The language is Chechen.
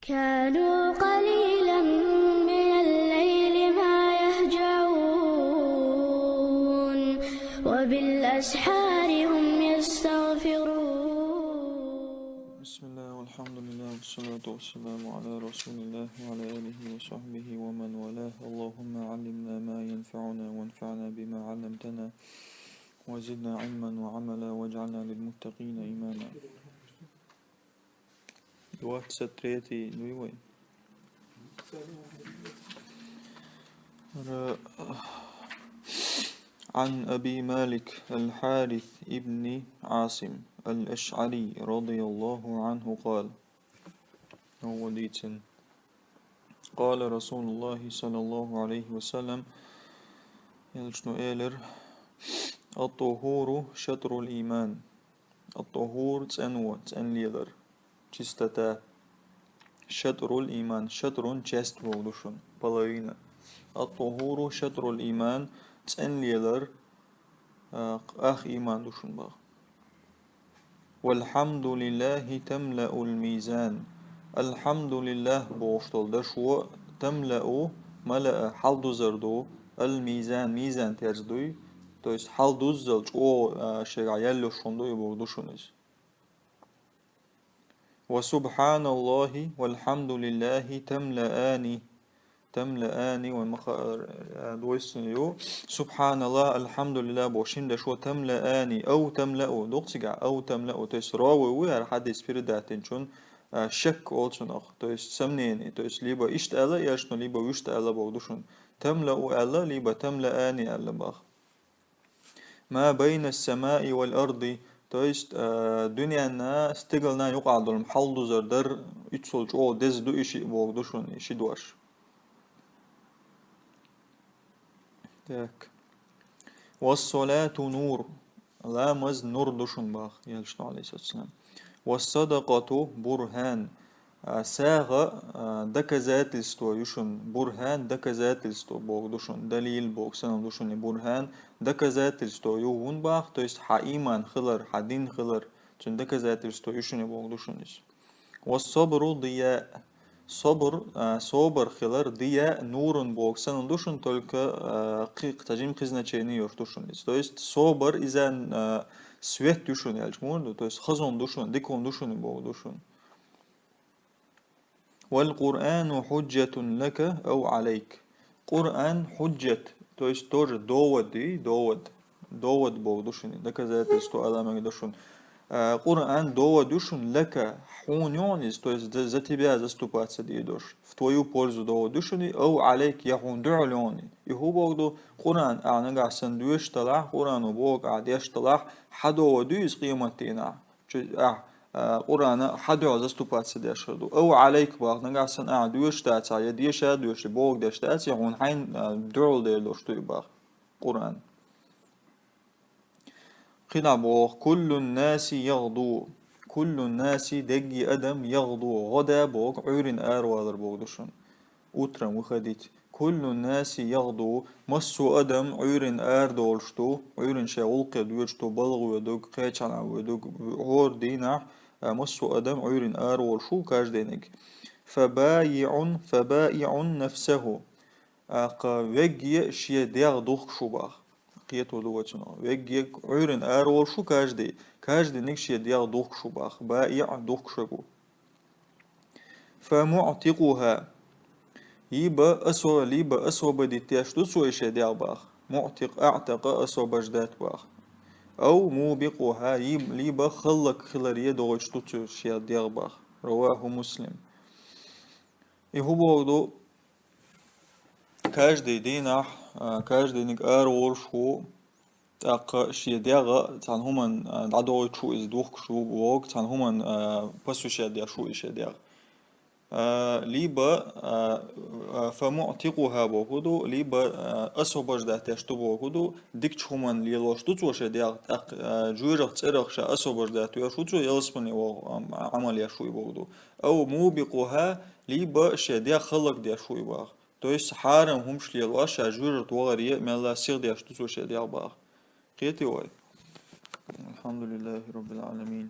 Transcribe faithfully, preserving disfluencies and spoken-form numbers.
كانوا قليلا من الليل ما يهجعون، وبالأسحار هم يستغفرون. بسم الله والحمد لله والصلاة والسلام على رسول الله وعلى آله وصحبه ومن والاه. اللهم علمنا ما ينفعنا وانفعنا بما علمتنا وزدنا علما وعملا واجعلنا للمتقين إماما. Двадцать третий, ну и вай. عن أبي مالك الحارث بن عاصم الأشعري رضي الله عنه قال. هو ديتن. قال رسول الله صلى الله عليه وسلم. Элчано элира: الطهور شطر الإيمان. الطهور цӀено, цӀенлелар, чистота. شطر الإيمان, شطر часть бохург да шуна, половина. الطهور شطر الإيمان, цӀенлелар, а, ах иман да шуна боху. والحمد لله تملأ الميزان. الحمد لله бохуш долу дашо تملأ, ملأ, хьалдузур ду, الميزان, мизан терза дуй, то есть хьалдуззал чӀогӀа, а, шегахь ял йолуш хӀума ду и бохург да шуна иза. وسبحان الله والحمد لله تملأان. تملأان, вай ма ха-, а, дойсина ю. سبحان الله, الحمد لله боху шина дашо تملأان, أو تملأ, дукха цигахь, أو تملأ, то есть равий ву хӀара хьадис передать динчун, а, шек олу цунах, то есть сомнение, то есть либо иштта аьлла Элчано, либо вуьшта аьлла бохург да шуна. تملأ аьлла, либо تملأان аьлла боху. ما بين السماء والأرض, то есть, а, дуьненна, стигална юкъахь долу хьалдузур дар, уьццул чӀогӀа деза ду и шиъ бохург да шуна, и ши дош. Так. والصلاة نور. Ламаз нур ду шуна боху Элчано, عليه الصلاة والسلام. والصدقة برهان. А, сагӀа, а, доказательство ю шуна, бурхан, доказательство бохург ду шуна, далил бохург санна ду шуна, бурхан, доказательство ю хӀунда боху, то есть хьан иман хилар, хьан дин хилар, цуьнан доказательство ю шуна бохург ду шуна иза. والصبر ضياء. Собар, а, собар хилар, ضياء, نور бохург санна ду шуна, только, а, кхи-, цхьа жима кхин значение йолуш ду шуна иза. То есть собар иза, а, свет ю шуна аьлча муха ду, то есть хаза хӀума ду шуна, дика хӀума ду шуна бохург ду шуна. والقرآن حجة لك أو عليك. Къуръан хьуджат, то есть тоже довод ю, довод. Довод бохург ду шуна, доказательство ала мегар ду шуна. А, Къуръан довод ю шуна, لك, хьуна ю хьуна иза, то есть за, за тебя заступаться дийр долуш. В твою пользу довод ю шуна, أو عليك, я хьуна дуьхьал ю хьуна. И хӀун бохург ду, Къуръан ахь нагахь санна доьшуш делахь, Къуръано бохург ахь деш делахь, хьан довод ю иза къематдийнахь? Чу-, ахь, а, Къуръана хьан дуьхьал заступаться деш хир ду. أو عليك боху, нагахь санна ахь доьшуш дацахь, я деша а доьшуш, бохург деш дацахь, хьуна хьайна, а, дуьхьал дер долуш ду и боху Къуръан. Кхин а боху: كل الناس يغدو. كل الناس, дерриге адам, يغدو, гӀада боху, Ӏуьйранна аравалар бохург ду шуна. Утром выходить. كل الناس يغدو, массо а адам Ӏуьйранна арадолуш ду, Ӏуьйранна шайн гӀуллакхе доьдуш ду, балха воьдург, кхечанхьа воьдург, хӀора дийнахь, а, массо а адам Ӏуьйранна араволуш ву, каждыйниг. فبائع، فبائع نفسه. ТӀаккха верриге шен дегӀ духкуш ву боху. Кхето ду вай цунах. Верриге Ӏуьйранна араволуш ву каждый, каждыйниг шен дегӀ духкуш ву боху. بائع, духкуш верг ву. فمعتقها. Либо осво-, либо освободить деш ду цо и шен дегӀ боху. معتق, أعتق, освобождать боху. أو موبقها, либо, либо хӀаллакьхиларе дохуьйтуш ду цо шен дегӀ боху. رواه مسلم. И хӀун бохург ду, каждый дийнахь, а, каждыйниг араволуш ву, тӀаккха шен дегӀ цхьана хӀуманна, а, дӀадохуьйтуш ву иза, духкуш ву боху, цхьана хӀуманна, а, посвящать деш ву и шен дегӀ. А, либо, а, а, فمعتقها бохург ду, либо, а, освобождать деш ду бохург ду, дикачу хӀуманна лелош ду цо шен дегӀ, тӀаккха, а, жоьжахати цӀерах ша освобождать веш ву цо, ялсамане ваха, а, Ӏамал еш ву и бохург ду. أو موبقها, либо шен дегӀ хӀаллакдеш ву и боху. То есть хьарам хӀумаш лелош, ша жоьжахати вахаре мелла сихдеш ду цо шен дегӀ боху. Кхетий вай? الحمد لله رب العالمين.